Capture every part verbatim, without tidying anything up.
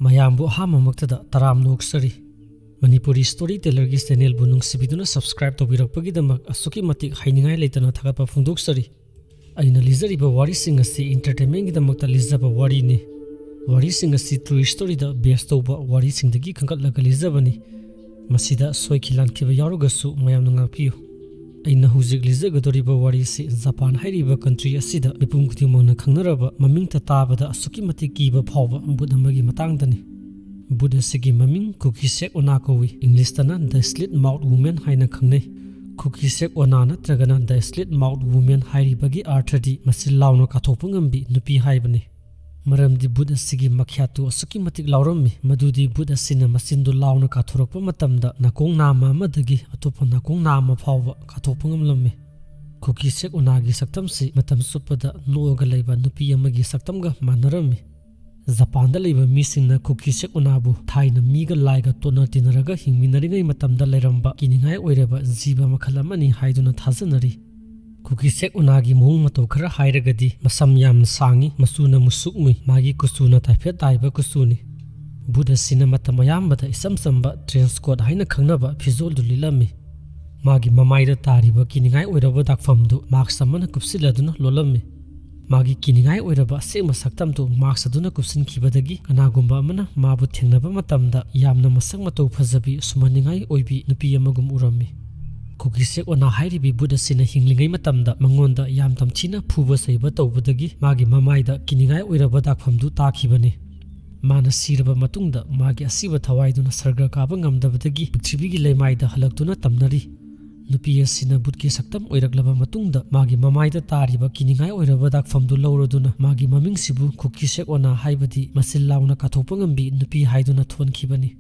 ꯃꯌꯥꯝꯕꯨ ꯑꯍꯥꯟꯕꯃꯛꯇꯗ ꯇꯔꯥꯝꯅ ꯑꯣꯛꯆꯔꯤ꯫ Manipuri story ꯇꯦꯂꯔꯒꯤ ꯆꯦꯅꯦꯜꯕꯨ ꯅꯨꯡꯁꯤꯕꯤꯗꯨꯅ subscribe ꯇꯧꯕꯤꯔꯛꯄꯒꯤꯗꯃꯛ ꯑꯁꯨꯛꯀꯤ ꯃꯇꯤꯛ ꯍꯥꯏꯅꯤꯡꯉꯥꯏ ꯂꯩꯇꯅ ꯊꯥꯒꯠꯄ ꯐꯣꯡꯗꯣꯛꯆꯔꯤ꯫ ꯑꯩꯅ ꯂꯤꯖꯔꯤꯕ ꯋꯥꯔꯤꯁꯤꯡ ꯑꯁꯤ ꯏꯟꯇꯔꯇꯦꯟꯃꯦꯟꯒꯤꯗꯃꯛꯇ ꯂꯤꯖꯕ ꯋꯥꯔꯤꯅꯤ꯫ ꯋꯥꯔꯤꯁꯤꯡ ꯑꯁꯤ ꯇ꯭ꯔꯨ ꯁ꯭ꯇꯣꯔꯤꯗ ꯕꯦꯁ ꯇꯧꯕ ꯋꯥꯔꯤꯁꯤꯡꯗꯒꯤ ꯈꯟꯒꯠꯂꯒ ꯂꯤꯖꯕꯅꯤ꯫ ꯃꯁꯤꯗ ꯁꯣꯏꯈꯤ ꯂꯥꯟꯈꯤꯕ ꯌꯥꯎꯔꯒꯁꯨ ꯃꯌꯥꯝꯅ ꯉꯥꯛꯄꯤꯌꯨ꯫ ꯑꯩꯅ ꯍꯧꯖꯤꯛ ꯂꯤꯖꯒꯗꯧꯔꯤꯕ ꯋꯥꯔꯤꯁꯤ ꯖꯄꯥꯟ ꯍꯥꯏꯔꯤꯕ ꯀꯟꯇ꯭ꯔꯤ ꯑꯁꯤꯗ ꯃꯤꯄꯨꯝ ꯈꯨꯗꯤꯡꯃꯛꯅ ꯈꯪꯅꯔꯕ, ꯃꯃꯤꯡꯇ ꯇꯥꯕꯗ ꯑꯁꯨꯛꯀꯤ ꯃꯇꯤꯛ ꯀꯤꯕ ꯐꯥꯎꯕ ꯚꯨꯠ ꯑꯃꯒꯤ ꯃꯇꯥꯡꯗꯅꯤ꯫ ꯚꯨꯠ ꯑꯁꯤꯒꯤ ꯃꯃꯤꯡ ꯀꯨꯀꯤꯁꯦꯛ ꯑꯣꯅꯥ ꯀꯧꯏ꯫ ꯏꯪꯂꯤꯁꯇꯅ The Slit Mouthed Woman ꯍꯥꯏꯅ ꯈꯪꯅꯩ꯫ ꯀꯨꯀꯤꯁꯦꯛ ꯑꯣꯅꯥ ꯅꯠꯇ꯭ꯔꯒꯅ The Slit Mouthed Woman ꯍꯥꯏꯔꯤꯕꯒꯤ ꯑꯥꯔꯊꯗꯤ ꯃꯆꯤꯟ ꯂꯥꯎꯅ ꯀꯥꯊꯣꯛꯄ ꯉꯝꯕꯤ ꯅꯨꯄꯤ ꯍꯥꯏꯕꯅꯤ꯫ ꯃꯔꯝꯗꯤ ꯚꯨꯠ ꯑꯁꯤꯒꯤ ꯃꯈ꯭ꯌꯥꯠꯇꯨ ꯑꯁꯨꯛꯀꯤ ꯃꯇꯤꯛ ꯂꯥꯎꯔꯝꯃꯤ, ꯃꯗꯨꯗꯤ ꯚꯨꯠ ꯑꯁꯤꯅ ꯃꯆꯤꯟꯗꯨ ꯂꯥꯎꯅ ꯀꯥꯊꯣꯔꯛꯄ ꯃꯇꯝꯗ ꯅꯥꯀꯣꯡ ꯅꯥꯝꯃ ꯑꯃꯗꯒꯤ ꯑꯇꯣꯞꯄ ꯅꯥꯀꯣꯡ ꯅꯥꯝꯃ ꯐꯥꯎꯕ ꯀꯥꯊꯣꯛꯄ ꯉꯝꯂꯝꯃꯤ꯫ ꯀꯨꯀꯤꯁꯦꯛ ꯑꯣꯅꯥꯒꯤ ꯁꯛꯇꯝꯁꯤ ꯃꯇꯝ ꯆꯨꯞꯄꯗ ꯅꯣꯛꯑꯒ ꯂꯩꯕ ꯅꯨꯄꯤ ꯑꯃꯒꯤ ꯁꯛꯇꯝꯒ ꯃꯥꯟꯅꯔꯝꯃꯤ꯫ ꯖꯄꯥꯟꯗ ꯂꯩꯕ ꯃꯤꯁꯤꯡꯅ ꯀꯨꯀꯤꯁꯦꯛ ꯑꯣꯅꯥꯕꯨ ꯊꯥꯏꯅ ꯃꯤꯒ ꯂꯥꯏꯒ ꯇꯣꯠꯅ ꯇꯤꯟꯅꯔꯒ ꯍꯤꯡꯃꯤꯟꯅꯔꯤꯉꯩ ꯃꯇꯝꯗ ꯂꯩꯔꯝꯕ ꯀꯤꯅꯤꯡꯉꯥꯏ ꯑꯣꯏꯔꯕ ꯖꯤꯕ ꯃꯈꯜ ꯑꯃꯅꯤ ꯍꯥꯏꯗꯨꯅ ꯊꯥꯖꯅꯔꯤ꯫ ꯀꯨꯀꯤꯁꯦꯛ ꯑꯣꯅꯥꯒꯤ ꯃꯑꯣꯡ ꯃꯇꯧ ꯈꯔ ꯍꯥꯏꯔꯒꯗꯤ, ꯃꯁꯝ ꯌꯥꯝꯅ ꯁꯥꯡꯉꯤ, ꯃꯆꯨꯅ ꯃꯨꯁꯨꯛ ꯃꯨꯏ, ꯃꯥꯒꯤ ꯀꯨꯆꯨꯅ ꯇꯥꯏꯐꯦꯠ ꯇꯥꯏꯕ ꯀꯨꯆꯨꯅꯤ꯫ ꯚꯨꯠ ꯑꯁꯤꯅ ꯃꯇꯝ ꯑꯌꯥꯝꯕꯗ ꯏꯆꯝ ꯆꯝꯕ trench coat ꯍꯥꯏꯅ ꯈꯪꯅꯕ ꯐꯤꯖꯣꯜꯗꯨ ꯂꯤꯠꯂꯝꯃꯤ꯫ ꯃꯥꯒꯤ ꯃꯃꯥꯏꯗ ꯇꯥꯔꯤꯕ ꯀꯤꯅꯤꯡꯉꯥꯏ ꯑꯣꯏꯔꯕ ꯗꯥꯛꯐꯝꯗꯨ mask ꯑꯃꯅ ꯀꯨꯞꯁꯤꯜꯂꯗꯨꯅ ꯂꯣꯜꯂꯝꯃꯤ꯫ ꯃꯥꯒꯤ ꯀꯤꯅꯤꯡꯉꯥꯏ ꯑꯣꯏꯔꯕ ꯑꯁꯦꯡꯕ ꯁꯛꯇꯝꯗꯨ mask ꯑꯗꯨꯅ ꯀꯨꯞꯁꯤꯟꯈꯤꯕꯗꯒꯤ ꯀꯅꯥꯒꯨꯝꯕ ꯑꯃꯅ ꯃꯥꯕꯨ ꯊꯦꯡꯅꯕ ꯃꯇꯝꯗ ꯌꯥꯝꯅ ꯃꯁꯛ ꯃꯇꯧ ꯐꯖꯕꯤ, ꯁꯨꯝꯍꯟꯅꯤꯡꯉꯥꯏ ꯑꯣꯏꯕꯤ ꯅꯨꯄꯤ ꯑꯃꯒꯨꯝ ꯎꯔꯝꯃꯤ꯫ ꯀꯨꯀꯤꯁꯦꯛ ꯑꯣꯅꯥ ꯍꯥꯏꯔꯤꯕꯤ ꯚꯨꯠ ꯑꯁꯤꯅ ꯍꯤꯡꯂꯤꯉꯩ ꯃꯇꯝꯗ ꯃꯉꯣꯟꯗ ꯌꯥꯝ ꯇꯝꯊꯤꯅ ꯐꯨꯕ ꯆꯩꯕ ꯇꯧꯕꯗꯒꯤ ꯃꯥꯒꯤ ꯃꯃꯥꯏꯗ ꯀꯤꯅꯤꯡꯉꯥꯏ ꯑꯣꯏꯔꯕ ꯗꯥꯛꯐꯝꯗꯨ ꯇꯥꯈꯤꯕꯅꯤ꯫ ꯃꯥꯅ ꯁꯤꯔꯕ ꯃꯇꯨꯡꯗ ꯃꯥꯒꯤ ꯑꯁꯤꯕ ꯊꯋꯥꯏꯗꯨꯅ ꯁꯔꯒ ꯀꯥꯕ ꯉꯝꯗꯕꯗꯒꯤ ꯄ꯭ꯔꯤꯊꯤꯕꯤꯒꯤ ꯂꯩꯃꯥꯏꯗ ꯍꯜꯂꯛꯇꯨꯅ ꯇꯝꯅꯔꯤ꯫ ꯅꯨꯄꯤ ꯑꯁꯤꯅ ꯚꯨꯠꯀꯤ ꯁꯛꯇꯝ ꯑꯣꯏꯔꯛꯂꯕ ꯃꯇꯨꯡꯗ ꯃꯥꯒꯤ ꯃꯃꯥꯏꯗ ꯇꯥꯔꯤꯕ ꯀꯤꯅꯤꯡꯉꯥꯏ ꯑꯣꯏꯔꯕ ꯗꯥꯛꯐꯝꯗꯨ ꯂꯧꯔꯗꯨꯅ ꯃꯥꯒꯤ ꯃꯃꯤꯡꯁꯤꯕꯨ ꯀꯨꯀꯤꯁꯦꯛ ꯑꯣꯅꯥ ꯍꯥꯏꯕꯗꯤ ꯃꯆꯤꯟ ꯂꯥꯎꯅ ꯀꯥꯊꯣꯛꯄ ꯉꯝꯕꯤ ꯅꯨꯄꯤ ꯍꯥꯏꯗꯨꯅ ꯊꯣꯟꯈꯤꯕꯅꯤ꯫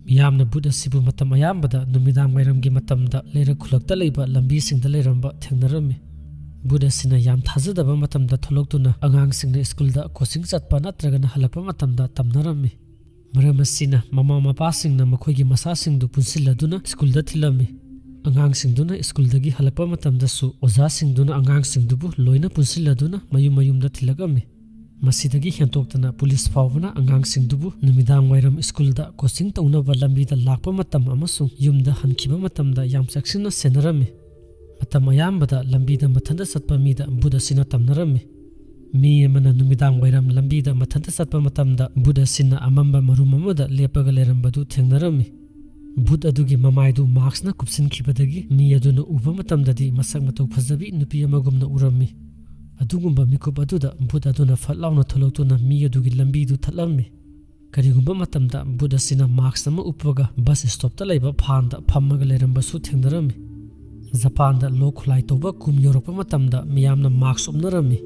ꯃꯤꯌꯥꯝꯅ ꯚꯨꯠ ꯑꯁꯤꯕꯨ ꯃꯇꯝ ꯑꯌꯥꯝꯕꯗ ꯅꯨꯃꯤꯗꯥꯡ ꯋꯥꯏꯔꯝꯒꯤ ꯃꯇꯝꯗ ꯂꯩꯔꯛ ꯈꯨꯜꯂꯛꯇ ꯂꯩꯕ ꯂꯝꯕꯤꯁꯤꯡꯗ ꯂꯩꯔꯝꯕ ꯊꯦꯡꯅꯔꯝꯃꯤ꯫ ꯚꯨꯠ ꯑꯁꯤꯅ ꯌꯥꯝ ꯊꯥꯖꯗꯕ ꯃꯇꯝꯗ ꯊꯣꯛꯂꯛꯇꯨꯅ ꯑꯉꯥꯡꯁꯤꯡꯅ ꯁ꯭ꯀꯨꯜꯗ ꯀꯣꯆꯤꯡ ꯆꯠꯄ ꯅꯠꯇ꯭ꯔꯒꯅ ꯍꯜꯂꯛꯄ ꯃꯇꯝꯗ ꯇꯝꯅꯔꯝꯃꯤ꯫ ꯃꯔꯝ ꯑꯁꯤꯅ ꯃꯃꯥ ꯃꯄꯥꯁꯤꯡꯅ ꯃꯈꯣꯏꯒꯤ ꯃꯆꯥꯁꯤꯡꯗꯨ ꯄꯨꯟꯁꯤꯜꯂꯗꯨꯅ ꯁ꯭ꯀꯨꯜꯗ ꯊꯤꯜꯂꯝꯃꯤ꯫ ꯑꯉꯥꯡꯁꯤꯡꯗꯨꯅ ꯁ꯭ꯀꯨꯜꯗꯒꯤ ꯍꯜꯂꯛꯄ ꯃꯇꯝꯗꯁꯨ ꯑꯣꯖꯥꯁꯤꯡꯗꯨꯅ ꯑꯉꯥꯡꯁꯤꯡꯗꯨꯕꯨ ꯂꯣꯏꯅ ꯄꯨꯟꯁꯤꯜꯂꯗꯨꯅ ꯃꯌꯨꯝ ꯃꯌꯨꯝꯗ ꯊꯤꯜꯂꯛꯂꯝꯃꯤ꯫ ꯃꯁꯤꯗꯒꯤ ꯍꯦꯟꯗꯣꯛꯇꯅ ꯄꯨꯂꯤꯁ ꯐꯥꯎꯕꯅ ꯑꯉꯥꯡꯁꯤꯡꯗꯨꯕꯨ ꯅꯨꯃꯤꯗꯥꯡ ꯋꯥꯏꯔꯝ ꯁ꯭ꯀꯨꯜꯗ ꯀꯣꯆꯤꯡ ꯇꯧꯅꯕ ꯂꯝꯕꯤꯗ ꯂꯥꯛꯄ ꯃꯇꯝ ꯑꯃꯁꯨꯡ ꯌꯨꯝꯗ ꯍꯟꯈꯤꯕ ꯃꯇꯝꯗ ꯌꯥꯝ ꯆꯦꯛꯁꯤꯟꯅ ꯁꯦꯟꯅꯔꯝꯃꯤ꯫ ꯃꯇꯝ ꯑꯌꯥꯝꯕꯗ ꯂꯝꯕꯤꯗ ꯃꯊꯟꯇ ꯆꯠꯄ ꯃꯤꯗ ꯚꯨꯠ ꯑꯁꯤꯅ ꯇꯝꯅꯔꯝꯃꯤ꯫ ꯃꯤ ꯑꯃꯅ ꯅꯨꯃꯤꯗꯥꯡ ꯋꯥꯏꯔꯝ ꯂꯝꯕꯤꯗ ꯃꯊꯟꯇ ꯆꯠꯄ ꯃꯇꯝꯗ ꯚꯨꯠ ꯑꯁꯤꯅ ꯑꯃꯝꯕ ꯃꯔꯨꯝ ꯑꯃꯗ ꯂꯦꯞꯄꯒ ꯂꯩꯔꯝꯕꯗꯨ ꯊꯦꯡꯅꯔꯝꯃꯤ꯫ ꯚꯨꯠ ꯑꯗꯨꯒꯤ ꯃꯃꯥꯏꯗꯨ ꯃꯥꯛꯁꯅ ꯀꯨꯞꯁꯤꯟꯈꯤꯕꯗꯒꯤ ꯃꯤ ꯑꯗꯨꯅ ꯎꯕ ꯃꯇꯝꯗꯗꯤ ꯃꯁꯛ ꯃꯇꯧ ꯐꯖꯕꯤ ꯅꯨꯄꯤ ꯑꯃꯒꯨꯝꯅ ꯎꯔꯝꯃꯤ꯫ ꯑꯗꯨꯒꯨꯝꯕ ꯃꯤꯀꯨꯞ ꯑꯗꯨꯗ ꯚꯨꯠ ꯑꯗꯨꯅ ꯐꯠ ꯂꯥꯎꯅ ꯊꯣꯛꯂꯛꯇꯨꯅ ꯃꯤ ꯑꯗꯨꯒꯤ ꯂꯝꯕꯤꯗꯨ ꯊꯠꯂꯝꯃꯤ꯫ ꯀꯔꯤꯒꯨꯝꯕ ꯃꯇꯝꯗ ꯚꯨꯠ ꯑꯁꯤꯅ ꯃꯥꯛꯁ ꯑꯃ ꯎꯞꯄꯒ ꯕꯁ ꯁ꯭ꯇꯣꯞꯇ ꯂꯩꯕ ꯐꯥꯟꯗ ꯐꯝꯃꯒ ꯂꯩꯔꯝꯕꯁꯨ ꯊꯦꯡꯅꯔꯝꯃꯤ꯫ ꯖꯄꯥꯟꯗ ꯂꯣꯛ ꯈꯨꯠꯂꯥꯏ ꯇꯧꯕ ꯀꯨꯝ ꯌꯧꯔꯛꯄ ꯃꯇꯝꯗ ꯃꯤꯌꯥꯝꯅ ꯃꯥꯛꯁ ꯎꯞꯅꯔꯝꯃꯤ꯫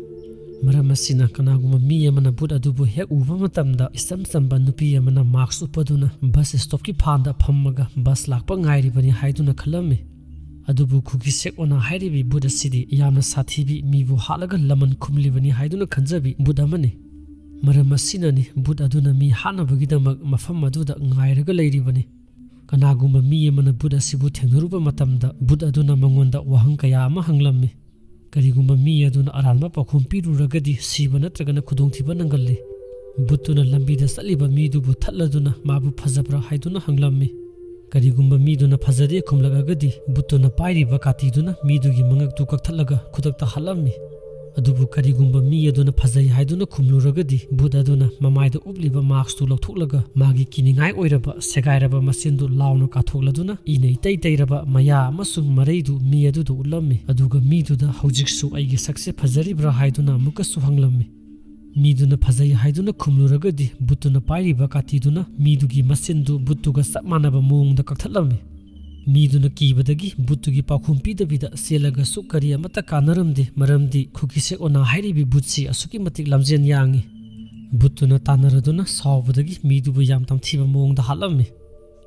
ꯃꯔꯝ ꯑꯁꯤꯅ ꯀꯅꯥꯒꯨꯝꯕ ꯃꯤ ꯑꯃꯅ ꯚꯨꯠ ꯑꯗꯨꯕꯨ ꯍꯦꯛ ꯎꯕ ꯃꯇꯝꯗ ꯏꯆꯝ ꯆꯝꯕ ꯅꯨꯄꯤ ꯑꯃꯅ ꯃꯥꯛꯁ ꯎꯞꯄꯗꯨꯅ ꯕꯁ ꯁ꯭ꯇꯣꯞꯀꯤ ꯐꯥꯟꯗ ꯐꯝꯃꯒ ꯕꯁ ꯂꯥꯛꯄ ꯉꯥꯏꯔꯤꯕꯅꯤ ꯍꯥꯏꯗꯨꯅ ꯈꯜꯂꯝꯃꯤ꯫ ꯑꯗꯨꯕꯨ ꯈꯨꯒꯤ ꯁꯦꯛ ꯑꯣꯅꯥ ꯍꯥꯏꯔꯤꯕꯤ ꯚꯨꯠ ꯑꯁꯤꯗꯤ ꯌꯥꯝꯅ ꯁꯥꯊꯤꯕꯤ, ꯃꯤꯕꯨ ꯍꯥꯠꯂꯒ ꯂꯃꯟ ꯈꯨꯝꯂꯤꯕꯅꯤ ꯍꯥꯏꯗꯨꯅ ꯈꯟꯖꯕꯤ ꯚꯨꯠ ꯑꯃꯅꯤ꯫ ꯃꯔꯝ ꯑꯁꯤꯅꯅꯤ ꯚꯨꯠ ꯑꯗꯨꯅ ꯃꯤ ꯍꯥꯠꯅꯕꯒꯤꯗꯃꯛ ꯃꯐꯝ ꯑꯗꯨꯗ ꯉꯥꯏꯔꯒ ꯂꯩꯔꯤꯕꯅꯤ꯫ ꯀꯅꯥꯒꯨꯝꯕ ꯃꯤ ꯑꯃꯅ ꯚꯨꯠ ꯑꯁꯤꯕꯨ ꯊꯦꯡꯅꯔꯨꯕ ꯃꯇꯝꯗ ꯚꯨꯠ ꯑꯗꯨꯅ ꯃꯉꯣꯟꯗ ꯋꯥꯍꯪ ꯀꯌꯥ ꯑꯃ ꯍꯪꯂꯝꯃꯤ꯫ ꯀꯔꯤꯒꯨꯝꯕ ꯃꯤ ꯑꯗꯨꯅ ꯑꯔꯥꯟꯕ ꯄꯥꯎꯈꯨꯝ ꯄꯤꯔꯨꯔꯒꯗꯤ ꯁꯤꯕ ꯅꯠꯇ꯭ꯔꯒꯅ ꯈꯨꯗꯣꯡꯊꯤꯕ ꯅꯪꯒꯜꯂꯤ꯫ ꯚꯨꯠꯇꯨꯅ ꯂꯝꯕꯤꯗ ꯆꯠꯂꯤꯕ ꯃꯤꯗꯨꯕꯨ ꯊꯠꯂꯗꯨꯅ ꯃꯥꯕꯨ ꯐꯖꯕ꯭ꯔꯥ ꯍꯥꯏꯗꯨꯅ ꯍꯪꯂꯝꯃꯤ꯫ ꯀꯔꯤꯒꯨꯝꯕ ꯃꯤꯗꯨꯅ ꯐꯖꯗꯦ ꯈꯨꯝꯂꯛꯑꯒꯗꯤ ꯚꯨꯠꯇꯨꯅ ꯄꯥꯏꯔꯤꯕ ꯀꯥꯇꯤꯗꯨꯅ ꯃꯤꯗꯨꯒꯤ ꯃꯉꯛꯇꯨ ꯀꯛꯊꯠꯂꯒ ꯈꯨꯗꯛꯇ ꯍꯥꯠꯂꯝꯃꯤ꯫ ꯑꯗꯨꯕꯨ ꯀꯔꯤꯒꯨꯝꯕ ꯃꯤ ꯑꯗꯨꯅ ꯐꯖꯩ ꯍꯥꯏꯗꯨꯅ ꯈꯨꯝꯂꯨꯔꯒꯗꯤ ꯚꯨꯠ ꯑꯗꯨꯅ ꯃꯃꯥꯏꯗ ꯎꯞꯂꯤꯕ ꯃꯥꯛꯁꯇꯨ ꯂꯧꯊꯣꯛꯂꯒ ꯃꯥꯒꯤ ꯀꯤꯅꯤꯡꯉꯥꯏ ꯑꯣꯏꯔꯕ ꯁꯦꯒꯥꯏꯔꯕ ꯃꯆꯤꯟꯗꯨ ꯂꯥꯎꯅ ꯀꯥꯊꯣꯛꯂꯗꯨꯅ ꯏꯅ ꯏꯇꯩ ꯇꯩꯔꯕ ꯃꯌꯥ ꯑꯃꯁꯨꯡ ꯃꯔꯩꯗꯨ ꯃꯤ ꯑꯗꯨꯗ ꯎꯠꯂꯝꯃꯤ꯫ ꯑꯗꯨꯒ ꯃꯤꯗꯨꯗ ꯍꯧꯖꯤꯛꯁꯨ ꯑꯩꯒꯤ ꯁꯛꯁꯦ ꯐꯖꯔꯤꯕ꯭ꯔꯥ ꯍꯥꯏꯗꯨꯅ ꯑꯃꯨꯛꯀꯁꯨ ꯍꯪꯂꯝꯃꯤ꯫ ꯃꯤꯗꯨꯅ ꯐꯖꯩ ꯍꯥꯏꯗꯨꯅ ꯈꯨꯝꯂꯨꯔꯒꯗꯤ ꯚꯨꯠꯇꯨꯅ ꯄꯥꯏꯔꯤꯕ ꯀꯥꯇꯤꯗꯨꯅ ꯃꯤꯗꯨꯒꯤ ꯃꯆꯤꯟꯗꯨ ꯚꯨꯠꯇꯨꯒ ꯆꯞ ꯃꯥꯟꯅꯕ ꯃꯑꯣꯡꯗ ꯀꯛꯊꯠꯂꯝꯃꯤ꯫ ꯃꯤꯗꯨꯅ ꯀꯤꯕꯗꯒꯤ ꯚꯨꯠꯇꯨꯒꯤ ꯄꯥꯎꯈꯨꯝ ꯄꯤꯗꯕꯤꯗ ꯆꯦꯜꯂꯒꯁꯨ ꯀꯔꯤ ꯑꯃꯠꯇ ꯀꯥꯟꯅꯔꯝꯗꯦ, ꯃꯔꯝꯗꯤ ꯈꯨꯒꯤ ꯁꯦꯛ ꯑꯣꯅꯥ ꯍꯥꯏꯔꯤꯕꯤ ꯚꯨꯠꯁꯤ ꯑꯁꯨꯛꯀꯤ ꯃꯇꯤꯛ ꯂꯝꯖꯦꯟ ꯌꯥꯡꯏ꯫ ꯚꯨꯠꯇꯨꯅ ꯇꯥꯟꯅꯔꯗꯨꯅ ꯁꯥꯎꯕꯗꯒꯤ ꯃꯤꯗꯨꯕꯨ ꯌꯥꯝ ꯇꯝꯊꯤꯕ ꯃꯑꯣꯡꯗ ꯍꯥꯠꯂꯝꯃꯤ꯫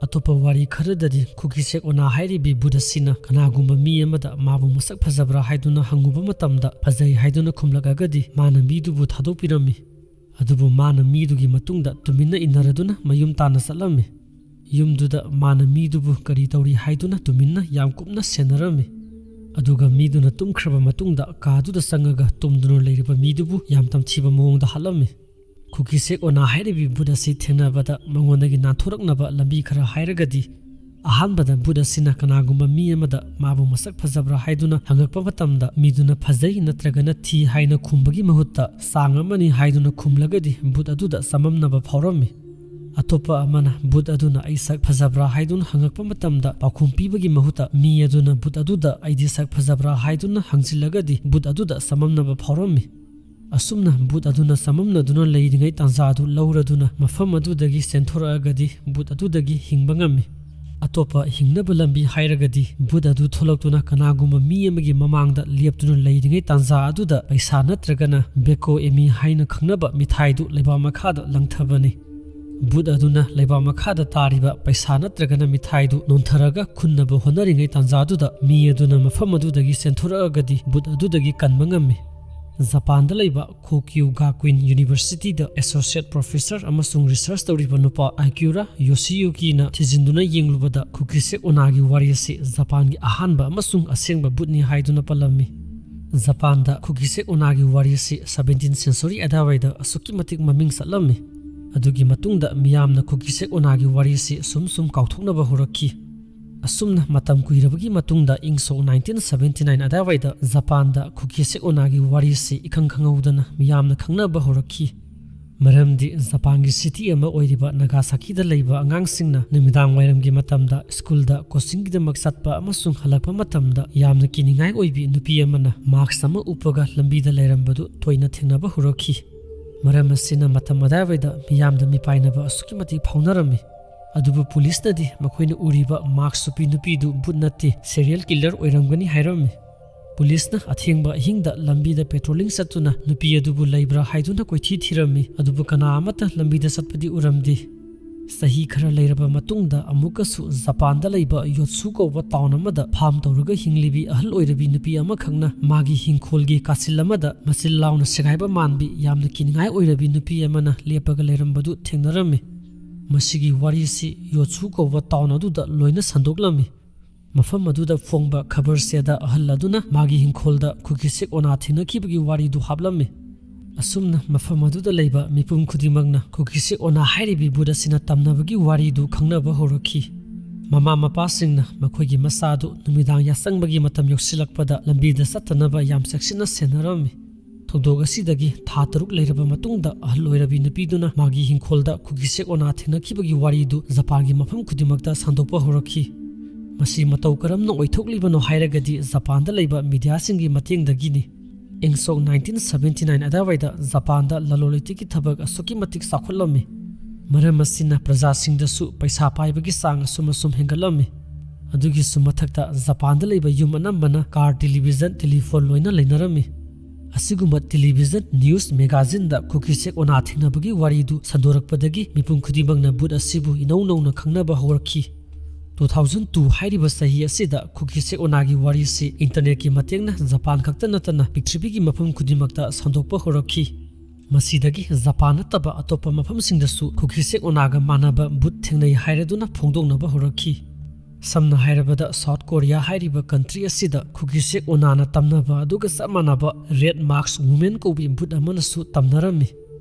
ꯑꯇꯣꯞꯄ ꯋꯥꯔꯤ ꯈꯔꯗꯗꯤ ꯈꯨꯒꯤ ꯁꯦꯛ ꯑꯣꯅꯥ ꯍꯥꯏꯔꯤꯕꯤ ꯚꯨꯠ ꯑꯁꯤꯅ ꯀꯅꯥꯒꯨꯝꯕ ꯃꯤ ꯑꯃꯗ ꯃꯥꯕꯨ ꯃꯁꯛ ꯐꯖꯕ꯭ꯔꯥ ꯍꯥꯏꯗꯨꯅ ꯍꯪꯉꯨꯕ ꯃꯇꯝꯗ ꯐꯖꯩ ꯍꯥꯏꯗꯨꯅ ꯈꯨꯝꯂꯛꯑꯒꯗꯤ ꯃꯥꯅ ꯃꯤꯗꯨꯕꯨ ꯊꯥꯗꯣꯛꯄꯤꯔꯝꯃꯤ꯫ ꯑꯗꯨꯕꯨ ꯃꯥꯅ ꯃꯤꯗꯨꯒꯤ ꯃꯇꯨꯡꯗ ꯇꯨꯃꯤꯟꯅ ꯏꯟꯅꯔꯗꯨꯅ ꯃꯌꯨꯝ ꯇꯥꯟꯅ ꯆꯠꯂꯝꯃꯤ꯫ ꯌꯨꯝꯗꯨꯗ ꯃꯥꯅ ꯃꯤꯗꯨꯕꯨ ꯀꯔꯤ ꯇꯧꯔꯤ ꯍꯥꯏꯗꯨꯅ ꯇꯨꯃꯤꯟꯅ ꯌꯥꯝ ꯀꯨꯞꯅ ꯁꯦꯟꯅꯔꯝꯃꯤ꯫ ꯑꯗꯨꯒ ꯃꯤꯗꯨꯅ ꯇꯨꯝꯈ꯭ꯔꯕ ꯃꯇꯨꯡꯗ ꯀꯥꯗꯨꯗ ꯆꯪꯉꯒ ꯇꯨꯝꯗꯨꯅ ꯂꯩꯔꯤꯕ ꯃꯤꯗꯨꯕꯨ ꯌꯥꯝ ꯇꯝꯊꯤꯕ ꯃꯑꯣꯡꯗ ꯍꯥꯠꯂꯝꯃꯤ꯫ ꯈꯨꯀꯤꯁꯦꯛ ꯑꯣꯅꯥ ꯍꯥꯏꯔꯤꯕꯤ ꯚꯨꯠ ꯑꯁꯤ ꯊꯦꯡꯅꯕꯗ ꯃꯉꯣꯟꯗꯒꯤ ꯅꯥꯟꯊꯣꯔꯛꯅꯕ ꯂꯝꯕꯤ ꯈꯔ ꯍꯥꯏꯔꯒꯗꯤ, ꯑꯍꯥꯟꯕꯗ ꯚꯨꯠ ꯑꯁꯤꯅ ꯀꯅꯥꯒꯨꯝꯕ ꯃꯤ ꯑꯃꯗ ꯃꯥꯕꯨ ꯃꯁꯛ ꯐꯖꯕ꯭ꯔꯥ ꯍꯥꯏꯗꯨꯅ ꯍꯪꯉꯛꯄ ꯃꯇꯝꯗ ꯃꯤꯗꯨꯅ ꯐꯖꯩ ꯅꯠꯇ꯭ꯔꯒꯅ ꯊꯤ ꯍꯥꯏꯅ ꯈꯨꯝꯕꯒꯤ ꯃꯍꯨꯠꯇ ꯆꯥꯡ ꯑꯃꯅꯤ ꯍꯥꯏꯗꯨꯅ ꯈꯨꯝꯂꯒꯗꯤ ꯚꯨꯠ ꯑꯗꯨꯗ ꯆꯃꯝꯅꯕ ꯐꯥꯎꯔꯝꯃꯤ꯫ ꯑꯇꯣꯞꯄ ꯑꯃꯅ ꯚꯨꯠ ꯑꯗꯨꯅ ꯑꯩ ꯁꯛ ꯐꯖꯕ꯭ꯔꯥ ꯍꯥꯏꯗꯨꯅ ꯍꯪꯉꯛꯄ ꯃꯇꯝꯗ ꯄꯥꯎꯈꯨꯝ ꯄꯤꯕꯒꯤ ꯃꯍꯨꯠꯇ ꯃꯤ ꯑꯗꯨꯅ ꯚꯨꯠ ꯑꯗꯨꯗ ꯑꯩꯗꯤ ꯁꯛ ꯐꯖꯕ꯭ꯔꯥ ꯍꯥꯏꯗꯨꯅ ꯍꯪꯖꯤꯜꯂꯒꯗꯤ ꯚꯨꯠ ꯑꯗꯨꯗ ꯆꯃꯝꯅꯕ ꯐꯥꯎꯔꯝꯃꯤ꯫ ꯑꯁꯨꯝꯅ ꯚꯨꯠ ꯑꯗꯨꯅ ꯆꯃꯝꯅꯗꯨꯅ ꯂꯩꯔꯤꯉꯩ ꯇꯥꯟꯖꯥꯗꯨ ꯂꯧꯔꯗꯨꯅ ꯃꯐꯝ ꯑꯗꯨꯗꯒꯤ ꯆꯦꯟꯊꯣꯔꯛꯑꯒꯗꯤ ꯚꯨꯠ ꯑꯗꯨꯗꯒꯤ ꯍꯤꯡꯕ ꯉꯝꯃꯤ꯫ ꯑꯇꯣꯞꯄ ꯍꯤꯡꯅꯕ ꯂꯝꯕꯤ ꯍꯥꯏꯔꯒꯗꯤ ꯚꯨꯠ ꯑꯗꯨ ꯊꯣꯛꯂꯛꯇꯨꯅ ꯀꯅꯥꯒꯨꯝꯕ ꯃꯤ ꯑꯃꯒꯤ ꯃꯃꯥꯡꯗ ꯂꯦꯞꯇꯨꯅ ꯂꯩꯔꯤꯉꯩ ꯇꯥꯟꯖꯥ ꯑꯗꯨꯗ ꯄꯩꯁꯥ ꯅꯠꯇ꯭ꯔꯒꯅ ꯕꯦꯀꯣ ꯑꯦꯃꯤ ꯍꯥꯏꯅ ꯈꯪꯅꯕ ꯃꯤꯊꯥꯏꯗꯨ ꯂꯩꯕꯥꯛ ꯃꯈꯥꯗ ꯂꯪꯊꯕꯅꯤ꯫ ꯚꯨꯠ ꯑꯗꯨꯅ ꯂꯩꯕꯥꯛ ꯃꯈꯥꯗ ꯇꯥꯔꯤꯕ ꯄꯩꯁꯥ ꯅꯠꯇ꯭ꯔꯒꯅ ꯃꯤꯊꯥꯏꯗꯨ ꯅꯣꯟꯊꯔꯒ ꯈꯨꯟꯅꯕ ꯍꯣꯠꯅꯔꯤꯉꯩ ꯇꯥꯟꯖꯥꯗꯨꯗ ꯃꯤ ꯑꯗꯨꯅ ꯃꯐꯝ ꯑꯗꯨꯗꯒꯤ ꯆꯦꯟꯊꯣꯔꯛꯑꯒꯗꯤ ꯚꯨꯠ ꯑꯗꯨꯗꯒꯤ ꯀꯟꯕ ꯉꯝꯃꯤ꯫ ꯖꯄꯥꯟꯗ ꯂꯩꯕ ꯈꯣꯀ꯭ꯌꯨ ꯒꯥꯀꯨꯏꯟ ꯌꯨꯅꯤꯚꯔꯁꯤꯇꯤꯗ ꯑꯦꯁꯣꯁꯤꯌꯦꯠ ꯄ꯭ꯔꯣꯐꯦꯁꯔ ꯑꯃꯁꯨꯡ ꯔꯤꯁꯔꯆ ꯇꯧꯔꯤꯕ ꯅꯨꯄꯥ ꯑꯀꯤꯌꯨꯔꯥ ꯌꯣꯁꯤꯌꯨꯀꯤꯅ ꯊꯤꯖꯤꯟꯗꯨꯅ ꯌꯦꯡꯂꯨꯕꯗ ꯈꯨꯀꯤꯁꯦꯛ ꯑꯣꯅꯥꯒꯤ ꯋꯥꯔꯤ ꯑꯁꯤ ꯖꯄꯥꯟꯒꯤ ꯑꯍꯥꯟꯕ ꯑꯃꯁꯨꯡ ꯑꯁꯦꯡꯕ ꯚꯨꯠꯅꯤ ꯍꯥꯏꯗꯨꯅ ꯄꯜꯂꯝꯃꯤ꯫ ꯖꯄꯥꯟꯗ ꯈꯨꯀꯤꯁꯦꯛ ꯑꯣꯅꯥꯒꯤ ꯋꯥꯔꯤ ꯑꯁꯤ ꯁꯚꯦꯟꯇꯤꯟ ꯁꯦꯟꯆꯨꯔꯤ ꯑꯗꯥꯋꯥꯏꯗ ꯑꯁꯨꯛꯀꯤ ꯃꯇꯤꯛ ꯃꯃꯤꯡ ꯆꯠꯂꯝꯃꯤ꯫ ꯑꯗꯨꯒꯤ ꯃꯇꯨꯡꯗ ꯃꯤꯌꯥꯝꯅ ꯈꯨꯀꯤꯁꯦꯛ ꯑꯣꯅꯥꯒꯤ ꯋꯥꯔꯤ ꯑꯁꯤ ꯁꯨꯝ ꯁꯨꯝ ꯀꯥꯎꯊꯣꯛꯅꯕ ꯍꯧꯔꯛꯈꯤ꯫ ꯑꯁꯨꯝꯅ ꯃꯇꯝ ꯀꯨꯏꯔꯕꯒꯤ ꯃꯇꯨꯡꯗ ꯏꯪ ꯁꯣꯛ ꯅꯥꯏꯟꯇꯤꯟ ꯁꯚꯦꯟꯇꯤ ꯅꯥꯏꯟ ꯑꯗꯥꯋꯥꯏꯗ ꯖꯄꯥꯟꯗ ꯈꯨꯀꯤꯁꯦꯛ ꯑꯣꯅꯥꯒꯤ ꯋꯥꯔꯤꯁꯤ ꯏꯈꯪ ꯈꯪꯍꯧꯗꯅ ꯃꯤꯌꯥꯝꯅ ꯈꯪꯅꯕ ꯍꯧꯔꯛꯈꯤ꯫ ꯃꯔꯝꯗꯤ ꯖꯄꯥꯟꯒꯤ ꯁꯤꯇꯤ ꯑꯃ ꯑꯣꯏꯔꯤꯕ ꯅꯥꯒꯥꯁꯥꯀꯤꯗ ꯂꯩꯕ ꯑꯉꯥꯡꯁꯤꯡꯅ ꯅꯨꯃꯤꯗꯥꯡ ꯋꯥꯏꯔꯝꯒꯤ ꯃꯇꯝꯗ ꯁ꯭ꯀꯨꯜꯗ ꯀꯣꯆꯤꯡꯒꯤꯗꯃꯛ ꯆꯠꯄ ꯑꯃꯁꯨꯡ ꯍꯜꯂꯛꯄ ꯃꯇꯝꯗ ꯌꯥꯝꯅ ꯀꯤꯅꯤꯡꯉꯥꯏ ꯑꯣꯏꯕꯤ ꯅꯨꯄꯤ ꯑꯃꯅ ꯃꯥꯛꯁ ꯑꯃ ꯎꯞꯄꯒ ꯂꯝꯕꯤꯗ ꯂꯩꯔꯝꯕꯗꯨ ꯇꯣꯏꯅ ꯊꯦꯡꯅꯕ ꯍꯧꯔꯛꯈꯤ꯫ ꯃꯔꯝ ꯑꯁꯤꯅ ꯃꯇꯝ ꯑꯗꯥꯋꯥꯏꯗ ꯃꯤꯌꯥꯝꯗ ꯃꯤꯄꯥꯏꯅꯕ ꯑꯁꯨꯛꯀꯤ ꯃꯇꯤꯛ ꯐꯥꯎꯅꯔꯝꯃꯤ꯫ ꯑꯗꯨꯕꯨ ꯄꯨꯂꯤꯁꯅꯗꯤ ꯃꯈꯣꯏꯅ ꯎꯔꯤꯕ ꯃꯥꯛꯁ ꯎꯞꯄꯤ ꯅꯨꯄꯤꯗꯨ ꯚꯨꯠ ꯅꯠꯇꯦ, ꯁꯦꯔꯤꯌꯦꯜ ꯀꯤꯂꯔ ꯑꯣꯏꯔꯝꯒꯅꯤ ꯍꯥꯏꯔꯝꯃꯤ꯫ ꯄꯨꯂꯤꯁꯅ ꯑꯊꯦꯡꯕ ꯑꯍꯤꯡꯗ ꯂꯝꯕꯤꯗ ꯄꯦꯇ꯭ꯔꯣꯂꯤꯡ ꯆꯠꯇꯨꯅ ꯅꯨꯄꯤ ꯑꯗꯨꯕꯨ ꯂꯩꯕ꯭ꯔꯥ ꯍꯥꯏꯗꯨꯅ ꯀꯣꯏꯊꯤ ꯊꯤꯔꯝꯃꯤ, ꯑꯗꯨꯕꯨ ꯀꯅꯥ ꯑꯃꯠꯇ ꯂꯝꯕꯤꯗ ꯆꯠꯄꯗꯤ ꯎꯔꯝꯗꯦ꯫ ꯆꯍꯤ ꯈꯔ ꯂꯩꯔꯕ ꯃꯇꯨꯡꯗ ꯑꯃꯨꯛꯀꯁꯨ ꯖꯄꯥꯟꯗ ꯂꯩꯕ ꯌꯣꯠꯁꯨ ꯀꯧꯕ ꯇꯥꯎꯟ ꯑꯃꯗ ꯐꯥꯝ ꯇꯧꯔꯒ ꯍꯤꯡꯂꯤꯕꯤ ꯑꯍꯜ ꯑꯣꯏꯔꯕꯤ ꯅꯨꯄꯤ ꯑꯃꯈꯛꯅ ꯃꯥꯒꯤ ꯍꯤꯡꯈꯣꯜꯒꯤ ꯀꯥꯆꯤꯜ ꯑꯃꯗ ꯃꯆꯤꯜ ꯂꯥꯎꯅ ꯁꯦꯒꯥꯏꯕ ꯃꯥꯟꯕꯤ ꯌꯥꯝꯅ ꯀꯤꯅꯤꯡꯉꯥꯏ ꯑꯣꯏꯔꯕꯤ ꯅꯨꯄꯤ ꯑꯃꯅ ꯂꯦꯞꯄꯒ ꯂꯩꯔꯝꯕꯗꯨ ꯊꯦꯡꯅꯔꯝꯃꯤ꯫ ꯃꯁꯤꯒꯤ ꯋꯥꯔꯤꯁꯤ ꯌꯣꯠꯁꯨ ꯀꯧꯕ ꯇꯥꯎꯟ ꯑꯗꯨꯗ ꯂꯣꯏꯅ ꯁꯟꯗꯣꯛꯂꯝꯃꯤ꯫ ꯃꯐꯝ ꯑꯗꯨꯗ ꯐꯣꯡꯕ ꯈꯕꯔ ꯆꯦꯗ ꯑꯍꯜ ꯑꯗꯨꯅ ꯃꯥꯒꯤ ꯍꯤꯡꯈꯣꯜꯗ ꯈꯨꯀꯤꯁꯦꯛ ꯑꯣꯅꯥ ꯊꯦꯡꯅꯈꯤꯕꯒꯤ ꯋꯥꯔꯤꯗꯨ ꯍꯥꯞꯂꯝꯃꯤ꯫ ꯑꯁꯨꯝꯅ ꯃꯐꯝ ꯑꯗꯨꯗ ꯂꯩꯕ ꯃꯤꯄꯨꯝ ꯈꯨꯗꯤꯡꯃꯛꯅ ꯈꯨꯀꯤꯁꯦꯛ ꯑꯣꯅꯥ ꯍꯥꯏꯔꯤꯕꯤ ꯚꯨꯠ ꯑꯁꯤꯅ ꯇꯝꯅꯕꯒꯤ ꯋꯥꯔꯤꯗꯨ ꯈꯪꯅꯕ ꯍꯧꯔꯛꯈꯤ꯫ ꯃꯃꯥ ꯃꯄꯥꯁꯤꯡꯅ ꯃꯈꯣꯏꯒꯤ ꯃꯆꯥꯗꯨ ꯅꯨꯃꯤꯗꯥꯡ ꯌꯥꯆꯪꯕꯒꯤ ꯃꯇꯝ ꯌꯧꯁꯤꯜꯂꯛꯄꯗ ꯂꯝꯕꯤꯗ ꯆꯠꯇꯅꯕ ꯌꯥꯝ ꯆꯦꯛꯁꯤꯟꯅ ꯁꯦꯟꯅꯔꯝꯃꯤ꯫ ꯊꯧꯗꯣꯛ ꯑꯁꯤꯗꯒꯤ ꯊꯥ ꯇꯔꯨꯛ ꯂꯩꯔꯕ ꯃꯇꯨꯡꯗ, ꯑꯍꯜ ꯑꯣꯏꯔꯕꯤ ꯅꯨꯄꯤꯗꯨꯅ ꯃꯥꯒꯤ ꯍꯤꯡꯈꯣꯜꯗ ꯈꯨꯀꯤꯁꯦꯛ ꯑꯣꯅꯥ ꯊꯦꯡꯅꯈꯤꯕꯒꯤ ꯋꯥꯔꯤꯗꯨ ꯖꯄꯥꯟꯒꯤ ꯃꯐꯝ ꯈꯨꯗꯤꯡꯃꯛꯇ ꯁꯟꯗꯣꯛꯄ ꯍꯧꯔꯛꯈꯤ꯫ ꯃꯁꯤ ꯃꯇꯧ ꯀꯔꯝꯅ ꯑꯣꯏꯊꯣꯛꯂꯤꯕꯅꯣ ꯍꯥꯏꯔꯒꯗꯤ, ꯖꯄꯥꯟꯗ ꯂꯩꯕ ꯃꯤꯗꯤꯌꯥꯁꯤꯡꯒꯤ ꯃꯇꯦꯡꯗꯒꯤꯅꯤ꯫ ꯏꯪ ꯁꯣꯛ ꯅꯥꯏꯟꯇꯤꯟ ꯁꯕꯦꯟꯇꯤ ꯅꯥꯏꯟ ꯑꯗꯨꯋꯥꯏꯗ ꯖꯄꯥꯟꯗ ꯂꯂꯣꯟ ꯏꯇꯤꯛꯀꯤ ꯊꯕꯛ ꯑꯁꯨꯛꯀꯤ ꯃꯇꯤꯛ ꯆꯥꯎꯈꯠꯂꯝꯃꯤ꯫ ꯃꯔꯝ ꯑꯁꯤꯅ ꯄ꯭ꯔꯖꯥꯁꯤꯡꯗꯁꯨ ꯄꯩꯁꯥ ꯄꯥꯏꯕꯒꯤ ꯆꯥꯡ ꯑꯁꯨꯝ ꯑꯁꯨꯝ ꯍꯦꯟꯒꯠꯂꯝꯃꯤ꯫ ꯑꯗꯨꯒꯤꯁꯨ ꯃꯊꯛꯇ, ꯖꯄꯥꯟꯗ ꯂꯩꯕ ꯌꯨꯝ ꯑꯅꯝꯕꯅ ꯀꯥꯔ, ꯇꯦꯂꯤꯚꯤꯖꯟ, ꯇꯦꯂꯤꯐꯣꯟ ꯂꯣꯏꯅ ꯂꯩꯅꯔꯝꯃꯤ꯫ ꯑꯁꯤꯒꯨꯝꯕ ꯇꯦꯂꯤꯚꯤꯖꯟ, ꯅ꯭ꯌꯨꯁ, ꯃꯦꯒꯥꯖꯤꯟꯗ ꯈꯨꯀꯤꯁꯦꯛ ꯑꯣꯅꯥ ꯊꯦꯡꯅꯕꯒꯤ ꯋꯥꯔꯤꯗꯨ ꯁꯟꯗꯣꯔꯛꯄꯗꯒꯤ ꯃꯤꯄꯨꯝ ꯈꯨꯗꯤꯡꯃꯛꯅ ꯚꯨꯠ ꯑꯁꯤꯕꯨ ꯏꯅꯧ ꯅꯧꯅ ꯈꯪꯅꯕ ꯍꯧꯔꯛꯈꯤ꯫ ꯇꯨ ꯊꯥꯎꯖꯟ ꯇꯨ ꯍꯥꯏꯔꯤꯕ ꯆꯍꯤ ꯑꯁꯤꯗ ꯈꯨꯀꯤꯁꯦꯛ ꯑꯣꯅꯥꯒꯤ ꯋꯥꯔꯤꯁꯤ ꯏꯟꯇꯔꯅꯦꯠꯀꯤ ꯃꯇꯦꯡꯅ ꯖꯄꯥꯟ ꯈꯛꯇ ꯅꯠꯇꯅ ꯄ꯭ꯔꯤꯊꯤꯕꯤꯒꯤ ꯃꯐꯝ ꯈꯨꯗꯤꯡꯃꯛꯇ ꯁꯟꯗꯣꯛꯄ ꯍꯧꯔꯛꯈꯤ꯫ ꯃꯁꯤꯗꯒꯤ ꯖꯄꯥꯟ ꯅꯠꯇꯕ ꯑꯇꯣꯞꯄ ꯃꯐꯝꯁꯤꯡꯗꯁꯨ ꯈꯨꯀꯤꯁꯦꯛ ꯑꯣꯅꯥꯒ ꯃꯥꯟꯅꯕ ꯚꯨꯠ ꯊꯦꯡꯅꯩ ꯍꯥꯏꯔꯗꯨꯅ ꯐꯣꯡꯗꯣꯛꯅꯕ ꯍꯧꯔꯛꯈꯤ꯫ ꯁꯝꯅ ꯍꯥꯏꯔꯕꯗ, ꯁꯥꯎꯠ ꯀꯣꯔꯤꯌꯥ ꯍꯥꯏꯔꯤꯕ ꯀꯟꯇ꯭ꯔꯤ ꯑꯁꯤꯗ ꯈꯨꯀꯤꯁꯦꯛ ꯑꯣꯅꯥꯅ ꯇꯝꯅꯕ ꯑꯗꯨꯒ ꯆꯞ ꯃꯥꯟꯅꯕ ꯔꯦꯗ ꯃꯥꯛꯁ ꯋꯨꯃꯦꯟ ꯀꯧꯕꯤ ꯚꯨꯠ ꯑꯃꯅꯁꯨ ꯇꯝꯅꯔꯝꯃꯤ꯫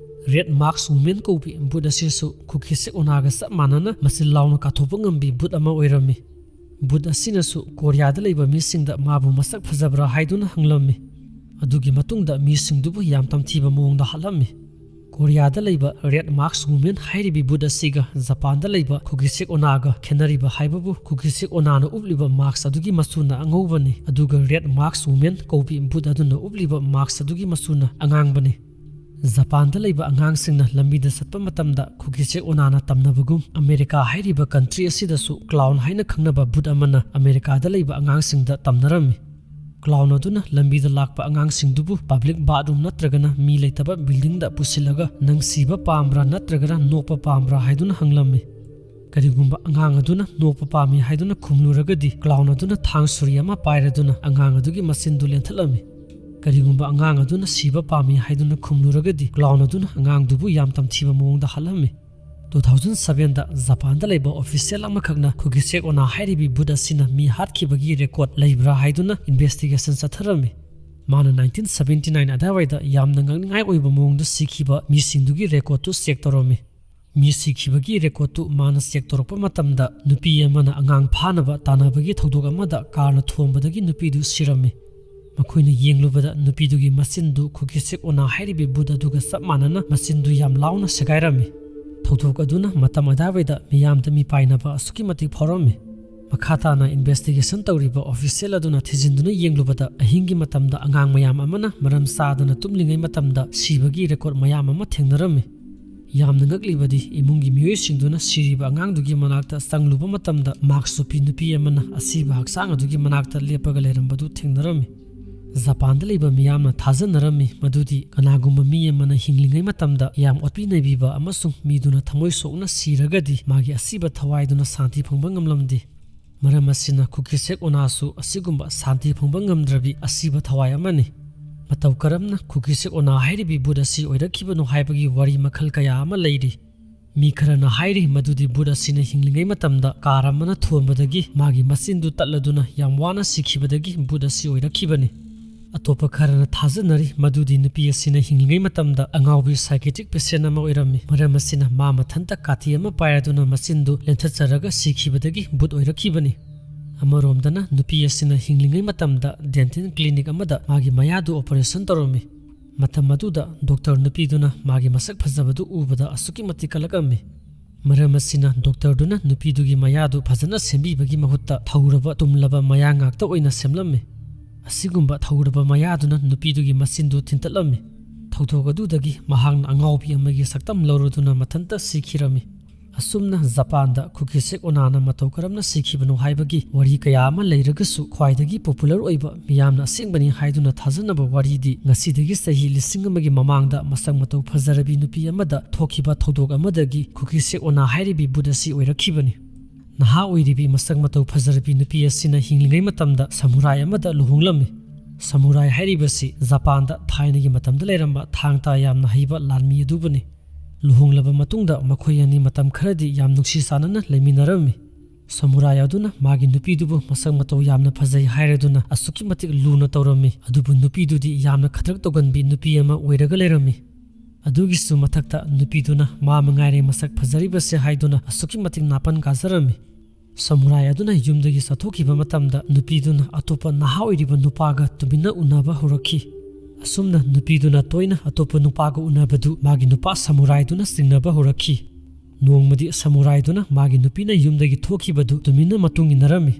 ꯔꯦꯗ ꯃꯥꯛꯁ ꯋꯨꯃꯦꯟ ꯀꯧꯕꯤ ꯚꯨꯠ ꯑꯁꯤꯁꯨ ꯈꯨꯀꯤꯁꯦꯛ ꯑꯣꯅꯥꯒ ꯆꯞ ꯃꯥꯟꯅꯅ ꯃꯆꯤꯟ ꯂꯥꯎꯅ ꯀꯥꯊꯣꯛꯄ ꯉꯝꯕꯤ ꯚꯨꯠ ꯑꯃ ꯑꯣꯏꯔꯝꯃꯤ꯫ ꯚꯨꯠ ꯑꯁꯤꯅꯁꯨ ꯀꯣꯔꯤꯌꯥꯗ ꯂꯩꯕ ꯃꯤꯁꯤꯡꯗ ꯃꯥꯕꯨ ꯃꯁꯛ ꯐꯖꯕ꯭ꯔꯥ ꯍꯥꯏꯗꯨꯅ ꯍꯪꯂꯝꯃꯤ꯫ ꯑꯗꯨꯒꯤ ꯃꯇꯨꯡꯗ ꯃꯤꯁꯤꯡꯗꯨꯕꯨ ꯌꯥꯝ ꯇꯝꯊꯤꯕ ꯃꯑꯣꯡꯗ ꯍꯥꯠꯂꯝꯃꯤ꯫ ꯀꯣꯔꯤꯌꯥꯗ ꯂꯩꯕ ꯔꯦꯗ ꯃꯥꯛꯁ ꯋꯨꯃꯦꯟ ꯍꯥꯏꯔꯤꯕꯤ ꯚꯨꯠ ꯑꯁꯤꯒ ꯖꯄꯥꯟꯗ ꯂꯩꯕ ꯈꯨꯀꯤꯁꯦꯛ ꯑꯣꯅꯥꯒ ꯈꯦꯠꯅꯔꯤꯕ ꯍꯥꯏꯕꯕꯨ, ꯈꯨꯀꯤꯁꯦꯛ ꯑꯣꯅꯥꯅ ꯎꯞꯂꯤꯕ ꯃꯥꯛꯁ ꯑꯗꯨꯒꯤ ꯃꯆꯨꯅ ꯑꯉꯧꯕꯅꯤ, ꯑꯗꯨꯒ ꯔꯦꯗ ꯃꯥꯛꯁ ꯋꯨꯃꯦꯟ ꯀꯧꯕꯤ ꯚꯨꯠ ꯑꯗꯨꯅ ꯎꯞꯂꯤꯕ ꯃꯥꯛꯁ ꯑꯗꯨꯒꯤ ꯃꯆꯨꯅ ꯑꯉꯥꯡꯕꯅꯤ꯫ ꯖꯄꯥꯟꯗ ꯂꯩꯕ ꯑꯉꯥꯡꯁꯤꯡꯅ ꯂꯝꯕꯤꯗ ꯆꯠꯄ ꯃꯇꯝꯗ ꯈꯨꯀꯤꯁꯦꯛ ꯑꯣꯅꯥꯅ ꯇꯝꯅꯕꯒꯨꯝ, ꯑꯃꯦꯔꯤꯀꯥ ꯍꯥꯏꯔꯤꯕ ꯀꯟꯇ꯭ꯔꯤ ꯑꯁꯤꯗꯁꯨ ꯀ꯭ꯂꯥꯎꯟ ꯍꯥꯏꯅ ꯈꯪꯅꯕ ꯚꯨꯠ ꯑꯃꯅ ꯑꯃꯦꯔꯤꯀꯥꯗ ꯂꯩꯕ ꯑꯉꯥꯡꯁꯤꯡꯗ ꯇꯝꯅꯔꯝꯃꯤ꯫ ꯀ꯭ꯂꯥꯎꯟ ꯑꯗꯨꯅ ꯂꯝꯕꯤꯗ ꯂꯥꯛꯄ ꯑꯉꯥꯡꯁꯤꯡꯗꯨꯕꯨ ꯄꯕ꯭ꯂꯤꯛ ꯕꯥꯠꯔꯨꯝ ꯅꯠꯇ꯭ꯔꯒꯅ ꯃꯤ ꯂꯩꯇꯕ ꯕꯤꯜꯗꯤꯡꯗ ꯄꯨꯁꯤꯜꯂꯒ "ꯅꯪ ꯁꯤꯕ ꯄꯥꯝꯕ꯭ꯔꯥ ꯅꯠꯇ꯭ꯔꯒꯅ ꯅꯣꯛꯄ ꯄꯥꯝꯕ꯭ꯔꯥ?" ꯍꯥꯏꯗꯨꯅ ꯍꯪꯂꯝꯃꯤ꯫ ꯀꯔꯤꯒꯨꯝꯕ ꯑꯉꯥꯡ ꯑꯗꯨꯅ ꯅꯣꯛꯄ ꯄꯥꯝꯃꯤ ꯍꯥꯏꯗꯨꯅ ꯈꯨꯝꯂꯨꯔꯒꯗꯤ, ꯀ꯭ꯂꯥꯎꯟ ꯑꯗꯨꯅ ꯊꯥꯡ ꯁꯨꯔꯤ ꯑꯃ ꯄꯥꯏꯔꯗꯨꯅ ꯑꯉꯥꯡ ꯑꯗꯨꯒꯤ ꯃꯆꯤꯟꯗꯨ ꯂꯦꯟꯊꯠꯂꯝꯃꯤ꯫ ꯀꯔꯤꯒꯨꯝꯕ ꯑꯉꯥꯡ ꯑꯗꯨꯅ ꯁꯤꯕ ꯄꯥꯝꯃꯤ ꯍꯥꯏꯗꯨꯅ ꯈꯨꯝꯂꯨꯔꯒꯗꯤ, ꯀ꯭ꯂꯥꯎꯟ ꯑꯗꯨꯅ ꯑꯉꯥꯡꯗꯨꯕꯨ ꯌꯥꯝ ꯇꯝꯊꯤꯕ ꯃꯑꯣꯡꯗ ꯍꯥꯠꯂꯝꯃꯤ꯫ ꯇꯨ ꯊꯥꯎꯖꯟ ꯁꯚꯦꯟꯗ ꯖꯄꯥꯟꯗ ꯂꯩꯕ ꯑꯣꯐꯤꯁꯤꯌꯦꯜ ꯑꯃꯈꯛꯅ ꯈꯨꯀꯤꯁꯦꯛ ꯑꯣꯅꯥ ꯍꯥꯏꯔꯤꯕꯤ ꯚꯨꯠ ꯑꯁꯤꯅ ꯃꯤ ꯍꯥꯠꯈꯤꯕꯒꯤ ꯔꯦꯀꯣꯔꯗ ꯂꯩꯕ꯭ꯔꯥ ꯍꯥꯏꯗꯨꯅ ꯏꯟꯚꯦꯁꯇꯤꯒꯦꯁꯟ ꯆꯠꯊꯔꯝꯃꯤ꯫ ꯃꯥꯅ ꯅꯥꯏꯟꯇꯤꯟ ꯁꯚꯦꯟꯇꯤ ꯅꯥꯏꯟ ꯑꯗꯨꯋꯥꯏꯗ ꯌꯥꯝꯅ ꯉꯛꯅꯤꯡꯉꯥꯏ ꯑꯣꯏꯕ ꯃꯑꯣꯡꯗ ꯁꯤꯈꯤꯕ ꯃꯤꯁꯤꯡꯗꯨꯒꯤ ꯔꯦꯀꯣꯔꯗꯇꯨ ꯆꯦꯛ ꯇꯧꯔꯝꯃꯤ꯫ ꯃꯤ ꯁꯤꯈꯤꯕꯒꯤ ꯔꯦꯀꯣꯔꯗꯇꯨ ꯃꯥꯅ ꯆꯦꯛ ꯇꯧꯔꯛꯄ ꯃꯇꯝꯗ, ꯅꯨꯄꯤ ꯑꯃꯅ ꯑꯉꯥꯡ ꯐꯥꯅꯕ ꯇꯥꯟꯅꯕꯒꯤ ꯊꯧꯗꯣꯛ ꯑꯃꯗ ꯀꯥꯔꯅ ꯊꯣꯝꯕꯗꯒꯤ ꯅꯨꯄꯤꯗꯨ ꯁꯤꯔꯝꯃꯤ꯫ ꯃꯈꯣꯏꯅ ꯌꯦꯡꯂꯨꯕꯗ ꯅꯨꯄꯤꯗꯨꯒꯤ ꯃꯆꯤꯟꯗꯨ ꯈꯨꯀꯤꯁꯦꯛ ꯑꯣꯅꯥ ꯍꯥꯏꯔꯤꯕꯤ ꯚꯨꯠ ꯑꯗꯨꯒ ꯆꯞ ꯃꯥꯟꯅꯅ ꯃꯆꯤꯟꯗꯨ ꯌꯥꯝ ꯂꯥꯎꯅ ꯁꯦꯒꯥꯏꯔꯝꯃꯤ꯫ ꯊꯧꯗꯣꯛ ꯑꯗꯨꯅ ꯃꯇꯝ ꯑꯗꯨꯋꯥꯏꯗ ꯃꯤꯌꯥꯝꯗ ꯃꯤꯄꯥꯏꯅꯕ ꯑꯁꯨꯛꯀꯤ ꯃꯇꯤꯛ ꯐꯥꯎꯔꯝꯃꯤ꯫ ꯃꯈꯥ ꯇꯥꯅ ꯏꯟꯚꯦꯁꯇꯤꯒꯦꯁꯟ ꯇꯧꯔꯤꯕ ꯑꯣꯐꯤꯁꯤꯌꯦꯜ ꯑꯗꯨꯅ ꯊꯤꯖꯤꯟꯗꯨꯅ ꯌꯦꯡꯂꯨꯕꯗ, ꯑꯍꯤꯡꯒꯤ ꯃꯇꯝꯗ ꯑꯉꯥꯡ ꯃꯌꯥꯝ ꯑꯃꯅ ꯃꯔꯝ ꯆꯥꯗꯅ ꯇꯨꯝꯂꯤꯉꯩ ꯃꯇꯝꯗ ꯁꯤꯕꯒꯤ ꯔꯦꯀꯣꯔꯗ ꯃꯌꯥꯝ ꯑꯃ ꯊꯦꯡꯅꯔꯝꯃꯤ꯫ ꯌꯥꯝꯅ ꯉꯛꯂꯤꯕꯗꯤ, ꯏꯃꯨꯡꯒꯤ ꯃꯤꯑꯣꯏꯁꯤꯡꯗꯨꯅ ꯁꯤꯔꯤꯕ ꯑꯉꯥꯡꯗꯨꯒꯤ ꯃꯅꯥꯛꯇ ꯆꯪꯂꯨꯕ ꯃꯇꯝꯗ, ꯃꯥꯛꯁ ꯎꯞꯄꯤ ꯅꯨꯄꯤ ꯑꯃꯅ ꯑꯁꯤꯕ ꯍꯛꯆꯥꯡ ꯑꯗꯨꯒꯤ ꯃꯅꯥꯛꯇ ꯂꯦꯞꯄꯒ ꯂꯩꯔꯝꯕꯗꯨ ꯊꯦꯡꯅꯔꯝꯃꯤ꯫ ꯖꯄꯥꯟꯗ ꯂꯩꯕ ꯃꯤꯌꯥꯝꯅ ꯊꯥꯖꯅꯔꯝꯃꯤ ꯃꯗꯨꯗꯤ ꯀꯅꯥꯒꯨꯝꯕ ꯃꯤ ꯑꯃꯅ ꯍꯤꯡꯂꯤꯉꯩ ꯃꯇꯝꯗ ꯌꯥꯝ ꯑꯣꯠꯄꯤ ꯅꯩꯕꯤꯕ ꯑꯃꯁꯨꯡ ꯃꯤꯗꯨꯅ ꯊꯃꯣꯏ ꯁꯣꯛꯅ ꯁꯤꯔꯒꯗꯤ, ꯃꯥꯒꯤ ꯑꯁꯤꯕ ꯊꯋꯥꯏꯗꯨꯅ ꯁꯥꯟꯇꯤ ꯐꯪꯕ ꯉꯝꯂꯝꯗꯦ꯫ ꯃꯔꯝ ꯑꯁꯤꯅ, ꯈꯨꯀꯤꯁꯦꯛ ꯑꯣꯅꯥꯁꯨ ꯑꯁꯤꯒꯨꯝꯕ ꯁꯥꯟꯇꯤ ꯐꯪꯕ ꯉꯝꯗ꯭ꯔꯕꯤ ꯑꯁꯤꯕ ꯊꯋꯥꯏ ꯑꯃꯅꯤ꯫ ꯃꯇꯧ ꯀꯔꯝꯅ ꯈꯨꯀꯤꯁꯦꯛ ꯑꯣꯅꯥ ꯍꯥꯏꯔꯤꯕꯤ ꯚꯨꯠ ꯑꯁꯤ ꯑꯣꯏꯔꯛꯈꯤꯕꯅꯣ ꯍꯥꯏꯕꯒꯤ ꯋꯥꯔꯤ ꯃꯈꯜ ꯀꯌꯥ ꯑꯃ ꯂꯩꯔꯤ꯫ ꯃꯤ ꯈꯔꯅ ꯍꯥꯏꯔꯤ ꯃꯗꯨꯗꯤ ꯚꯨꯠ ꯑꯁꯤꯅ ꯍꯤꯡꯂꯤꯉꯩ ꯃꯇꯝꯗ ꯀꯥꯔ ꯑꯃꯅ ꯊꯣꯝꯕꯗꯒꯤ ꯃꯥꯒꯤ ꯃꯆꯤꯟꯗꯨ ꯇꯠꯂꯗꯨꯅ ꯌꯥꯝ ꯋꯥꯅ ꯁꯤꯈꯤꯕꯗꯒꯤ ꯚꯨꯠ ꯑꯁꯤ ꯑꯣꯏꯔꯛꯈꯤꯕꯅꯤ꯫ ꯑꯇꯣꯞꯄ ꯈꯔꯅ ꯊꯥꯖꯅꯔꯤ ꯃꯗꯨꯗꯤ ꯅꯨꯄꯤ ꯑꯁꯤꯅ ꯍꯤꯡꯂꯤꯉꯩ ꯃꯇꯝꯗ ꯑꯉꯥꯎꯕꯤ psychiatric patient ꯑꯃ ꯑꯣꯏꯔꯝꯃꯤ꯫ ꯃꯔꯝ ꯑꯁꯤꯅ, ꯃꯥ ꯃꯊꯟꯇ ꯀꯥꯇꯤ ꯑꯃ ꯄꯥꯏꯔꯗꯨꯅ ꯃꯆꯤꯟꯗꯨ ꯂꯦꯟꯊꯠꯆꯔꯒ ꯁꯤꯈꯤꯕꯗꯒꯤ ꯚꯨꯠ ꯑꯣꯏꯔꯛꯈꯤꯕꯅꯤ꯫ ꯑꯃꯔꯣꯝꯗꯅ, ꯅꯨꯄꯤ ꯑꯁꯤꯅ ꯍꯤꯡꯂꯤꯉꯩ ꯃꯇꯝꯗ dental clinic ꯑꯃꯗ ꯃꯥꯒꯤ ꯃꯌꯥꯗꯨ operation ꯇꯧꯔꯝꯃꯤ꯫ ꯃꯇꯝ ꯑꯗꯨꯗ ꯗꯣꯛꯇꯔ ꯅꯨꯄꯤꯗꯨꯅ ꯃꯥꯒꯤ ꯃꯁꯛ ꯐꯖꯕꯗꯨ ꯎꯕꯗ ꯑꯁꯨꯛꯀꯤ ꯃꯇꯤꯛ ꯀꯜꯂꯛꯂꯝꯃꯤ꯫ ꯃꯔꯝ ꯑꯁꯤꯅ, ꯗꯣꯛꯇꯔꯗꯨꯅ ꯅꯨꯄꯤꯗꯨꯒꯤ ꯃꯌꯥꯗꯨ ꯐꯖꯅ ꯁꯦꯝꯕꯤꯕꯒꯤ ꯃꯍꯨꯠꯇ ꯊꯧꯔꯕ ꯇꯨꯝꯂꯕ ꯃꯌꯥ ꯉꯥꯛꯇ ꯑꯣꯏꯅ ꯁꯦꯝꯂꯝꯃꯤ꯫ ꯑꯁꯤꯒꯨꯝꯕ ꯊꯧꯔꯕ ꯃꯌꯥꯗꯨꯅ ꯅꯨꯄꯤꯗꯨꯒꯤ ꯃꯆꯤꯟꯗꯨ ꯊꯤꯟꯇꯠꯂꯝꯃꯤ꯫ ꯊꯧꯗꯣꯛ ꯑꯗꯨꯗꯒꯤ ꯃꯍꯥꯛꯅ ꯑꯉꯥꯎꯕꯤ ꯑꯃꯒꯤ ꯁꯛꯇꯝ ꯂꯧꯔꯗꯨꯅ ꯃꯊꯟꯇ ꯁꯤꯈꯤꯔꯝꯃꯤ꯫ ꯑꯁꯨꯝꯅ ꯖꯄꯥꯟꯗ ꯈꯨꯀꯤꯁꯦꯛ ꯑꯣꯅꯥꯅ ꯃꯇꯧ ꯀꯔꯝꯅ ꯁꯤꯈꯤꯕꯅꯣ ꯍꯥꯏꯕꯒꯤ ꯋꯥꯔꯤ ꯀꯌꯥ ꯑꯃ ꯂꯩꯔꯒꯁꯨ, ꯈ꯭ꯋꯥꯏꯗꯒꯤ popular ꯑꯣꯏꯕ, ꯃꯤꯌꯥꯝꯅ ꯑꯁꯦꯡꯕꯅꯤ ꯍꯥꯏꯗꯨꯅ ꯊꯥꯖꯅꯕ ꯋꯥꯔꯤꯗꯤ ꯉꯁꯤꯗꯒꯤ ꯆꯍꯤ ꯂꯤꯁꯤꯡ ꯑꯃꯒꯤ ꯃꯃꯥꯡꯗ ꯃꯁꯛ ꯃꯇꯧ ꯐꯖꯔꯕꯤ ꯅꯨꯄꯤ ꯑꯃꯗ ꯊꯣꯛꯈꯤꯕ ꯊꯧꯗꯣꯛ ꯑꯃꯗꯒꯤ ꯈꯨꯀꯤꯁꯦꯛ ꯑꯣꯅꯥ ꯍꯥꯏꯔꯤꯕꯤ ꯚꯨꯠ ꯑꯁꯤ ꯑꯣꯏꯔꯛꯈꯤꯕꯅꯤ꯫ ꯅꯍꯥ ꯑꯣꯏꯔꯤꯕꯤ ꯃꯁꯛ ꯃꯇꯧ ꯐꯖꯔꯕꯤ ꯅꯨꯄꯤ ꯑꯁꯤꯅ ꯍꯤꯡꯂꯤꯉꯩ ꯃꯇꯝꯗ ꯁꯃꯨꯔꯥꯏ ꯑꯃꯗ ꯂꯨꯍꯣꯡꯂꯝꯃꯤ꯫ ꯁꯃꯨꯔꯥꯏ ꯍꯥꯏꯔꯤꯕꯁꯤ ꯖꯄꯥꯟꯗ ꯊꯥꯏꯅꯒꯤ ꯃꯇꯝꯗ ꯂꯩꯔꯝꯕ ꯊꯥꯡ ꯇꯥ ꯌꯥꯝꯅ ꯍꯩꯕ ꯂꯥꯟꯃꯤ ꯑꯗꯨꯕꯨꯅꯤ꯫ ꯂꯨꯍꯣꯡꯂꯕ ꯃꯇꯨꯡꯗ ꯃꯈꯣꯏ ꯑꯅꯤ ꯃꯇꯝ ꯈꯔꯗꯤ ꯌꯥꯝ ꯅꯨꯡꯁꯤ ꯆꯥꯟꯅꯅ ꯂꯩꯃꯤꯟꯅꯔꯝꯃꯤ꯫ ꯁꯃꯨꯔꯥꯏ ꯑꯗꯨꯅ ꯃꯥꯒꯤ ꯅꯨꯄꯤꯗꯨꯕꯨ ꯃꯁꯛ ꯃꯇꯧ ꯌꯥꯝꯅ ꯐꯖꯩ ꯍꯥꯏꯔꯗꯨꯅ ꯑꯁꯨꯛꯀꯤ ꯃꯇꯤꯛ ꯂꯨꯅ ꯇꯧꯔꯝꯃꯤ꯫ ꯑꯗꯨꯕꯨ ꯅꯨꯄꯤꯗꯨꯗꯤ ꯌꯥꯝꯅ ꯈꯗ꯭ꯔꯛ ꯇꯧꯒꯟꯕꯤ ꯅꯨꯄꯤ ꯑꯃ ꯑꯣꯏꯔꯒ ꯂꯩꯔꯝꯃꯤ꯫ ꯑꯗꯨꯒꯤꯁꯨ ꯃꯊꯛꯇ ꯅꯨꯄꯤꯗꯨꯅ ꯃꯥ ꯃꯉꯥꯏꯔꯦ ꯃꯁꯛ ꯐꯖꯔꯤꯕꯁꯦ ꯍꯥꯏꯗꯨꯅ ꯑꯁꯨꯛꯀꯤ ꯃꯇꯤꯛ ꯅꯥꯄꯟ ꯀꯥꯖꯔꯝꯃꯤ꯫ ꯁꯃꯨꯔꯥꯏ ꯑꯗꯨꯅ ꯌꯨꯝꯗꯒꯤ ꯆꯠꯊꯣꯛꯈꯤꯕ ꯃꯇꯝꯗ ꯅꯨꯄꯤꯗꯨꯅ ꯑꯇꯣꯞꯄ ꯅꯍꯥ ꯑꯣꯏꯔꯤꯕ ꯅꯨꯄꯥꯒ ꯇꯨꯃꯤꯟꯅ ꯎꯅꯕ ꯍꯧꯔꯛꯈꯤ꯫ ꯑꯁꯨꯝꯅ ꯅꯨꯄꯤꯗꯨꯅ ꯇꯣꯏꯅ ꯑꯇꯣꯞꯄ ꯅꯨꯄꯥꯒ ꯎꯅꯕꯗꯨ ꯃꯥꯒꯤ ꯅꯨꯄꯥ ꯁꯃꯨꯔꯥꯏꯗꯨꯅ ꯆꯤꯡꯅꯕ ꯍꯧꯔꯛꯈꯤ꯫ ꯅꯣꯡꯃꯗꯤ ꯁꯃꯨꯔꯥꯏꯗꯨꯅ ꯃꯥꯒꯤ ꯅꯨꯄꯤꯅ ꯌꯨꯝꯗꯒꯤ ꯊꯣꯛꯈꯤꯕꯗꯨ ꯇꯨꯃꯤꯟꯅ ꯃꯇꯨꯡ ꯏꯟꯅꯔꯝꯃꯤ꯫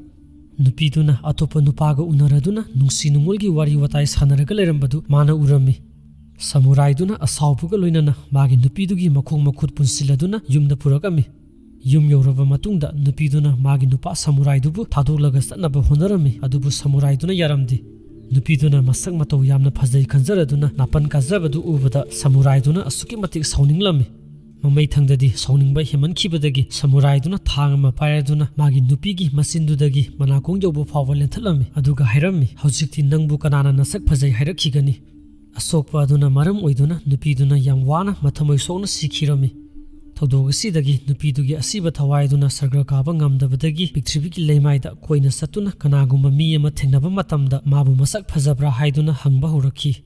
ꯅꯨꯄꯤꯗꯨꯅ ꯑꯇꯣꯞꯄ ꯅꯨꯄꯥꯒ ꯎꯅꯔꯗꯨꯅ ꯅꯨꯡꯁꯤ ꯅꯨꯡꯉꯣꯜꯒꯤ ꯋꯥꯔꯤ ꯋꯥꯇꯥꯏ ꯁꯥꯟꯅꯔꯒ ꯂꯩꯔꯝꯕꯗꯨ ꯃꯥꯅ ꯎꯔꯝꯃꯤ꯫ ꯁꯃꯨꯔꯥꯏꯗꯨꯅ ꯑꯁꯥꯎꯕꯒ ꯂꯣꯏꯅꯅ ꯃꯥꯒꯤ ꯅꯨꯄꯤꯗꯨꯒꯤ ꯃꯈꯣꯡ ꯃꯈꯨꯠ ꯄꯨꯟꯁꯤꯜꯂꯗꯨꯅ ꯌꯨꯝꯗ ꯄꯨꯔꯛꯑꯝꯃꯤ꯫ ꯌꯨꯝ ꯌꯧꯔꯕ ꯃꯇꯨꯡꯗ ꯅꯨꯄꯤꯗꯨꯅ ꯃꯥꯒꯤ ꯅꯨꯄꯥ ꯁꯃꯨꯔꯥꯏꯗꯨꯕꯨ ꯊꯥꯗꯣꯛꯂꯒ ꯆꯠꯅꯕ ꯍꯣꯠꯅꯔꯝꯃꯤ, ꯑꯗꯨꯕꯨ ꯁꯃꯨꯔꯥꯏꯗꯨꯅ ꯌꯥꯔꯝꯗꯦ꯫ ꯅꯨꯄꯤꯗꯨꯅ ꯃꯁꯛ ꯃꯇꯧ ꯌꯥꯝꯅ ꯐꯖꯩ ꯈꯟꯖꯔꯗꯨꯅ ꯅꯥꯄꯟ ꯀꯥꯖꯕꯗꯨ ꯎꯕꯗ ꯁꯃꯨꯔꯥꯏꯗꯨꯅ ꯑꯁꯨꯛꯀꯤ ꯃꯇꯤꯛ ꯁꯥꯎꯅꯤꯡꯂꯝꯃꯤ꯫ ꯃꯃꯩ ꯊꯪꯗꯗꯤ ꯁꯥꯎꯅꯤꯡꯕ ꯍꯦꯟꯃꯟꯈꯤꯕꯗꯒꯤ ꯁꯃꯨꯔꯥꯏꯗꯨꯅ ꯊꯥꯡ ꯑꯃ ꯄꯥꯏꯔꯗꯨꯅ ꯃꯥꯒꯤ ꯅꯨꯄꯤꯒꯤ ꯃꯆꯤꯟꯗꯨꯗꯒꯤ ꯃꯅꯥꯀꯣꯡ ꯌꯧꯕ ꯐꯥꯎꯕ ꯂꯦꯟꯊꯠꯂꯝꯃꯤ, ꯑꯗꯨꯒ ꯍꯥꯏꯔꯝꯃꯤ, "ꯍꯧꯖꯤꯛꯇꯤ ꯅꯪꯕꯨ ꯀꯅꯥꯅ ꯅꯁꯛ ꯐꯖꯩ ꯍꯥꯏꯔꯛꯈꯤꯒꯅꯤ?" ꯑꯁꯣꯛꯄ ꯑꯗꯨꯅ ꯃꯔꯝ ꯑꯣꯏꯗꯨꯅ ꯅꯨꯄꯤꯗꯨꯅ ꯌꯥꯝ ꯋꯥꯅ ꯃꯊꯃꯣꯏ ꯁꯣꯛꯅ ꯁꯤꯈꯤꯔꯝꯃꯤ꯫ ꯊꯧꯗꯣꯛ ꯑꯁꯤꯗꯒꯤ ꯅꯨꯄꯤꯗꯨꯒꯤ ꯑꯁꯤꯕ ꯊꯋꯥꯏ ꯑꯗꯨꯅ ꯁꯔꯒ ꯀꯥꯕ ꯉꯝꯗꯕꯗꯒꯤ ꯄ꯭ꯔꯤꯊꯤꯕꯤꯒꯤ ꯂꯩꯃꯥꯏꯗ ꯀꯣꯏꯅ ꯆꯠꯇꯨꯅ ꯀꯅꯥꯒꯨꯝꯕ ꯃꯤ ꯑꯃ ꯊꯦꯡꯅꯕ ꯃꯇꯝꯗ ꯃꯥꯕꯨ ꯃꯁꯛ ꯐꯖꯕ꯭ꯔꯥ ꯍꯥꯏꯗꯨꯅ ꯍꯪꯕ ꯍꯧꯔꯛꯈꯤ꯫